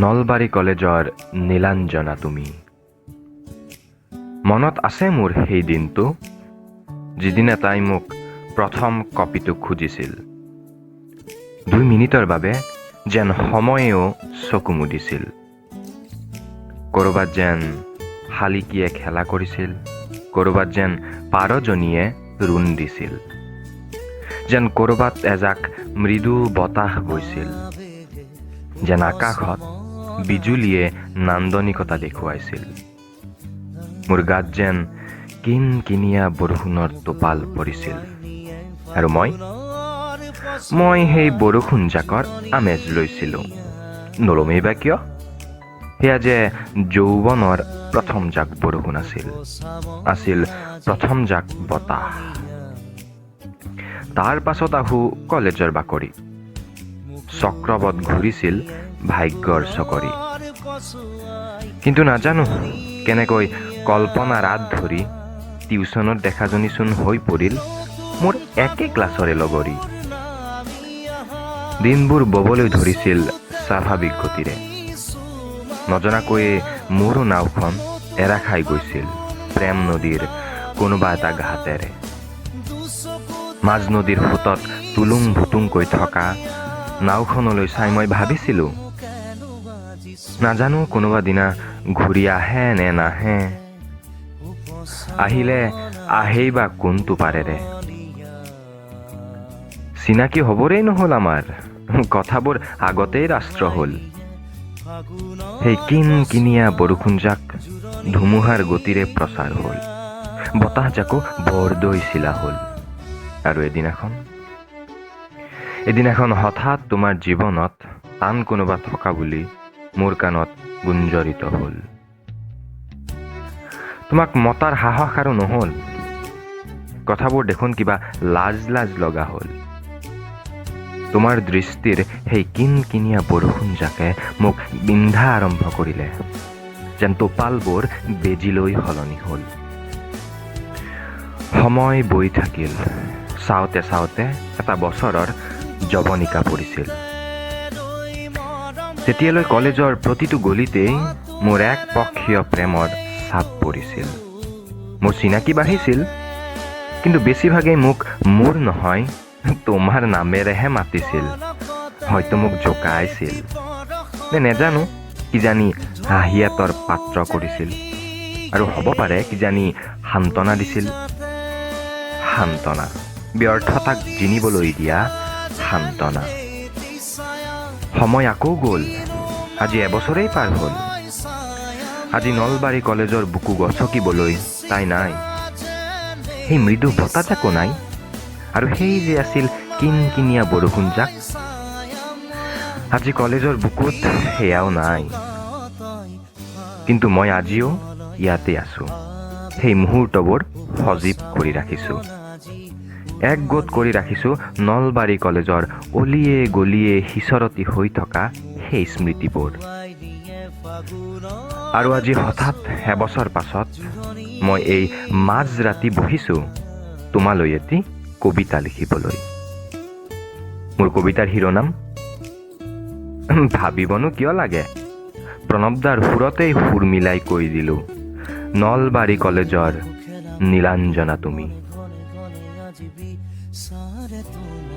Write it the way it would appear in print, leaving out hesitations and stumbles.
নলবাৰী কলেজৰ নীলাঞ্জনা তুমি। মনত আছে মোৰ সেই দিনটো, যিদিনা তাই মোক প্ৰথম কপিটো খুজিছিল। 2 মিনিটৰ বাবে যেন সময়েও চকু মুদিছিল। ক'ৰবাত যেন শালিকীয়ে খেলা কৰিছিল, ক'ৰবাত যেন পাৰজনীয়ে ৰুণ দিছিল, যেন ক'ৰবাত এজাক মৃদু বতাহ বৈছিল, যেন আকাশত বিজুলীয়ে নান্দনিকতা দেখুৱাইছিল। মোৰ গাত যেন কিন কিনিয়া বৰষুণৰ টোপাল পৰিছিল আৰু মই সেই বৰষুণজাকৰ আমেজ লৈছিলোঁ। নলমেই বা কিয়? সেয়া যে যৌৱনৰ প্ৰথম জাক বৰষুণ আছিল, আছিল প্ৰথম জাক বতাহ। তাৰ পাছত আহোঁ কলেজৰ বাকৰি। চক্ৰবৎ ঘূৰিছিল ভাগ্যৰ চকৰি। কিন্তু নাজানো কেনেকৈ কল্পনাৰ আঁত ধৰি টিউচনত দেখাজনীচোন হৈ পৰিল মোৰ একে ক্লাছৰে লগৰী। দিনবোৰ ববলৈ ধৰিছিল স্বাভাৱিক গতিৰে। নজনাকৈয়ে মোৰো নাওখন এৰা খাই গৈছিল প্ৰেম নদীৰ কোনোবা এটা ঘাটেৰে। মাজ নদীৰ সোঁতত টুলুং ভুটুংকৈ থকা নাওখনলৈ চাই মই ভাবিছিলোঁ, নাজানো কোনোবা দিনা ঘূৰি আহে নে নাহে, আহিলে আহেই বা কোনটো পাৰেৰে। চিনাকি হ'বৰেই নহ'ল আমাৰ, কথাবোৰ আগতেই ৰাষ্ট্ৰ হ'ল। সেই কিন কিনিয়া বৰষুণজাক ধুমুহাৰ গতিৰে প্ৰচাৰ হ'ল, বতাহজাকো বৰদৈচিলা হ'ল। আৰু এদিনাখন হঠাৎ তোমাৰ জীৱনত আন কোনোবা থকা বুলি মোৰ কাণত গুঞ্জৰিত হ'ল। তোমাক মতাৰ সাহস আৰু নহ'ল। কথাবোৰ দেখোন কিবা লাজ লাজ লগা হ'ল। তোমাৰ দৃষ্টিৰ সেই কিনকিনিয়া বৰষুণজাকে মোক বিন্ধা আৰম্ভ কৰিলে, যেন টোপালবোৰ বেজীলৈ সলনি হ'ল। সময় বৈ থাকিল। চাওঁতে চাওঁতে এটা বছৰৰ জৱনিকা পৰিছিল। তেতিয়ালৈ কলেজৰ প্ৰতিটো গলিতেই মোৰ এক পক্ষীয় প্ৰেমৰ চাপ পৰিছিল। মোৰ চিনাকি বাঢ়িছিল, কিন্তু বেছিভাগেই মোক মোৰ নহয়, তোমাৰ নামেৰেহে মাতিছিল। হয়তো মোক জোকাইছিল নে নেজানো, কিজানি হাঁহিয়াতৰ পাত্ৰ কৰিছিল আৰু হ'ব পাৰে কিজানি সান্তনা দিছিল। সান্তনা, ব্যৰ্থতাক জিনিবলৈ দিয়া সান্তনা। সময় আকৌ গ'ল। আজি এবছৰেই পাৰ হ'ল। আজি নলবাৰী কলেজৰ বুকু গছকিবলৈ তাই নাই, সেই মৃদু বতাহজাকো নাই আৰু সেই যে আছিল কিনকিনিয়া বৰষুণজাক, আজি কলেজৰ বুকুত সেয়াও নাই। কিন্তু মই আজিও ইয়াতে আছোঁ। সেই মুহূৰ্তবোৰ সজীৱ কৰি ৰাখিছোঁ, একগোট কৰি ৰাখিছোঁ নলবাৰী কলেজৰ অলিয়ে গলিয়ে সিঁচৰতি হৈ থকা সেই স্মৃতিবোৰ। আৰু আজি হঠাৎ এবছৰ পাছত মই এই মাজৰাতি বহিছোঁ তোমালৈ এটি কবিতা লিখিবলৈ। মোৰ কবিতাৰ শিৰোনাম, ভাবিবনো কিয় লাগে, প্ৰণৱদাৰ সুৰতেই সুৰ মিলাই কৈ দিলোঁ, নলবাৰী কলেজৰ নীলাঞ্জনা তুমি। ঘনে আজি বিচাৰে তোমাক।